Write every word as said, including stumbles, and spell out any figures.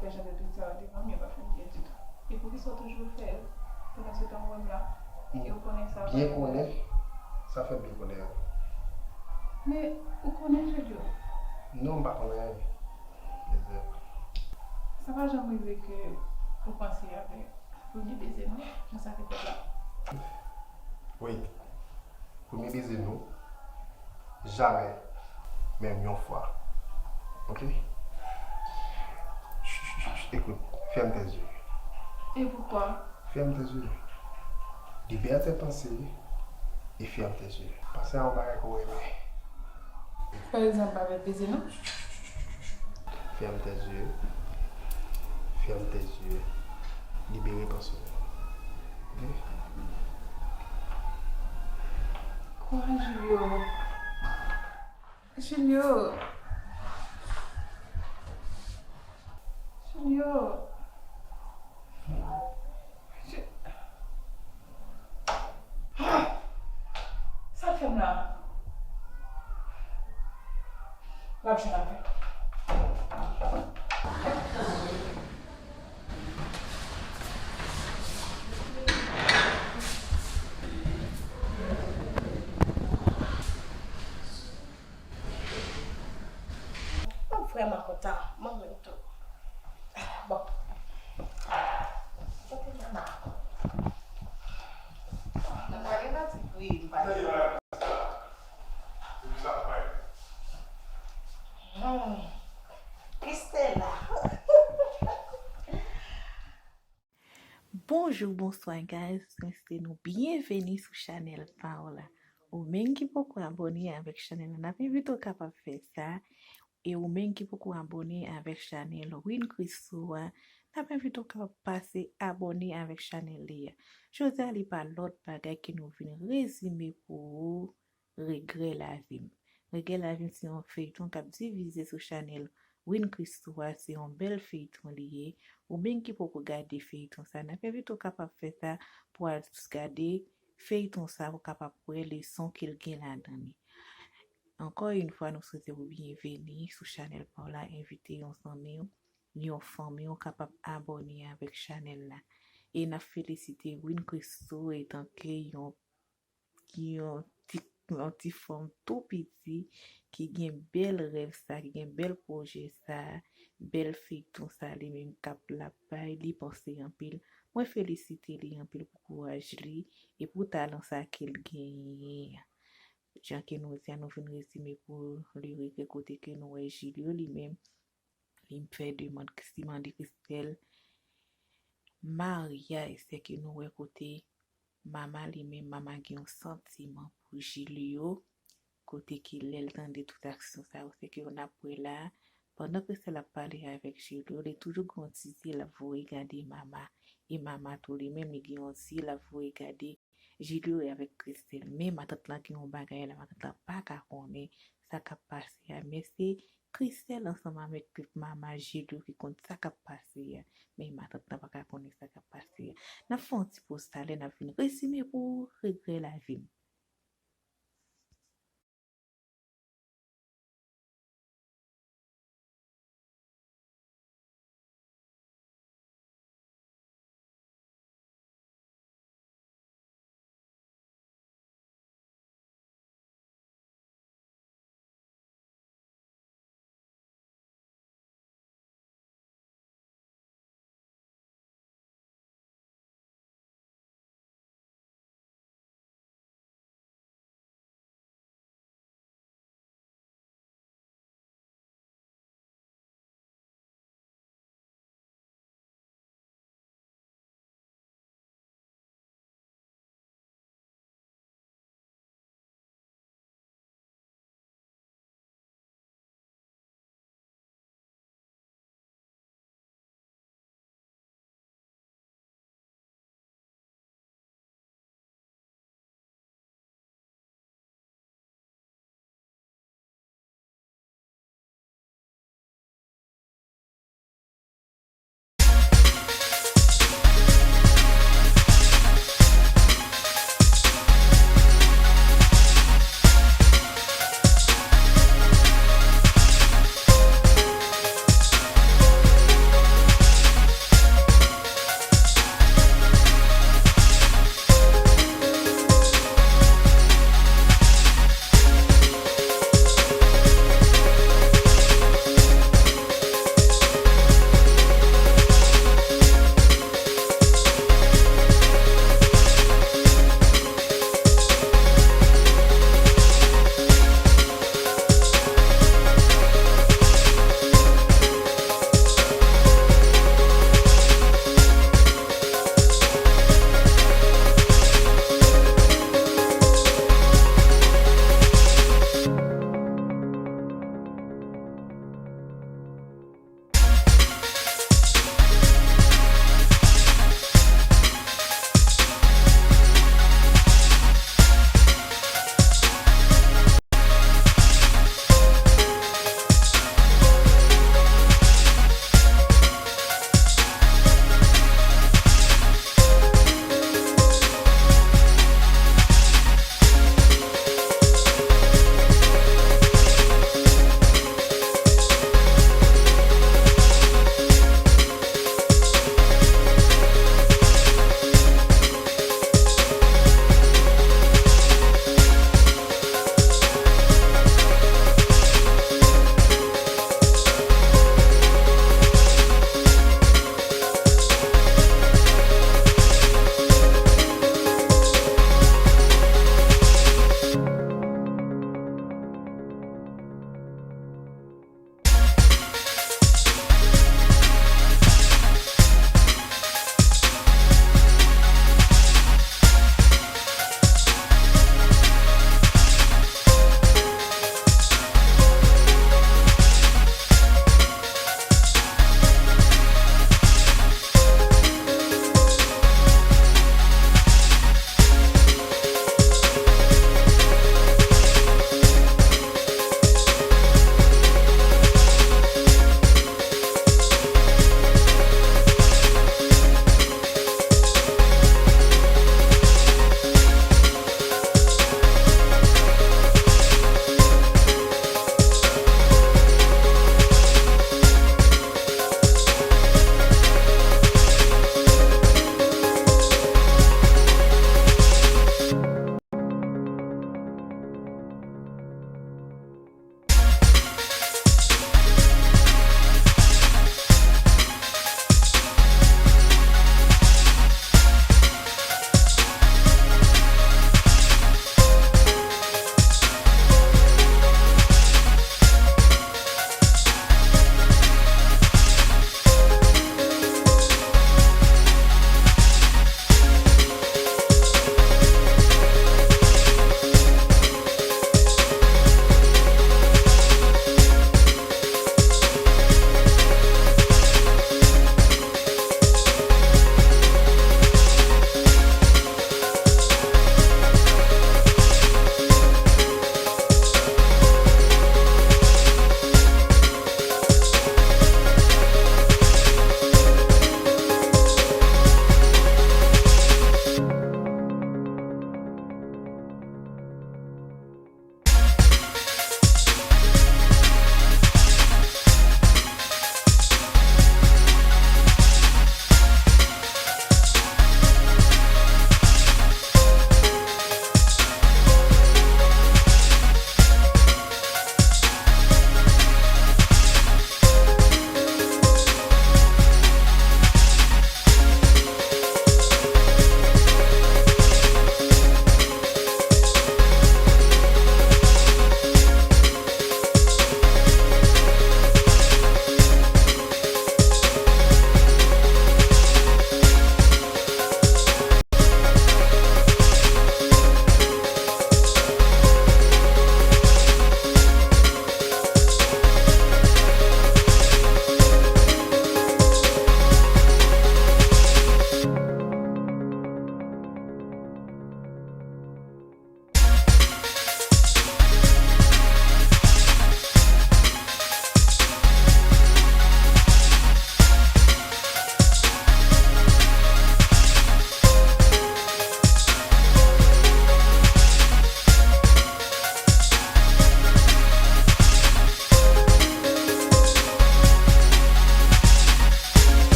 Fè jan de tout sa yo devan m, yo pa fè m byen ditou. E poukisa w toujou fè l? Pandan se tan ou wè m la, e ou konnen sa. Byen konnen, sa fè m byen konnen an. Men, ou konnen Julio? Non, m pa konnen anyen. Sa pa janm rive ke ou panse avè premye beze nou, jan sa te fèt la? Wi. Premye beze nou, jamè, menm yon fwa. Oke? Ch, ch, ch, ch, ekout, fèm tèzye. E poukwa? Fèm tèzye. Libète panse e fèm tèzye. Panse a yon bagay ke w renmen. Pa egzanp, avèk beze nou? Fèm tèzye. Fèm tèzye. Libere panse w. Oke? Kwa Julio? Julio. Julio. Ju-, ah! Sa k fè m la? M ap jwenn avè l. M vrèman kontan, mwen menm tou. Bon. Kote mama? Mwen pa gen pati pri, m pa gen. Hmm. Christella. Bonjou, bonswa, guys. Mwen swete nou byenveni sou chanèl pa w la. Ou menm ki poko abòne avèk chanèl la, n ap envite w kapab fè sa. E ou menm ki poko abòne avèk chanèl Win Christo a, n ap envite w kapab pase abòne avèk chanèl li a. Jodi a, li pa lòt bagay ke nou vin rezime pou ou Regrè Lavi m. Regrè Lavi m se yon feyton k ap divize sou chanèl Win Christo a, se yon bèl feyton li ye. Ou menm ki poko gade feyton sa, n ap envite w kapab fè sa pou w al gade feyton sa, pou w kapab wè leson ke l gen ladan li. Ankò yon fwa, nou swete w byenveni sou chanèl pa w la, envite yon zanmi w, yon fanmi w kapab abòne avèk chanèl la. E n ap felisite Win Christo etanke yon, yon ti, yon ti fanm tou piti ki gen bèl rèv sa, ki gen bèl pwojè sa, bèl feyton sa li menm k ap, l ap bay, li panse anpil. Mwen felisite li anpil pou kouraj li e pou talan sa ke l genyen an. Jan ke nou di a, nou vin rezime pou li regrè kote ke nou wè Julio li menm, li fè demann, li mande Christelle maryaj, sèke nou wè kote mama li menm, mama gen yon santiman pou Julio, kote ke lè l tande tout aksyon sa yo, sèke n ap wè la, pandan Christelle ap pale avèk Julio, li toujou gen yon ti zye l ap voye gade mama, e mama tou li menm, li gen yon zye l ap voye gade Julio avèk Christelle. Men matant lan gen yon bagay la, matant lan pa ka konnen sa k ap pase a. Men se Christelle ansanm avèk mama Julio ki konn sa k ap pase a. Men matant lan pa ka konnen sa k ap pase a. N ap fè yon ti poz talè, n ap vin rezime pou ou Regrè Lavi m.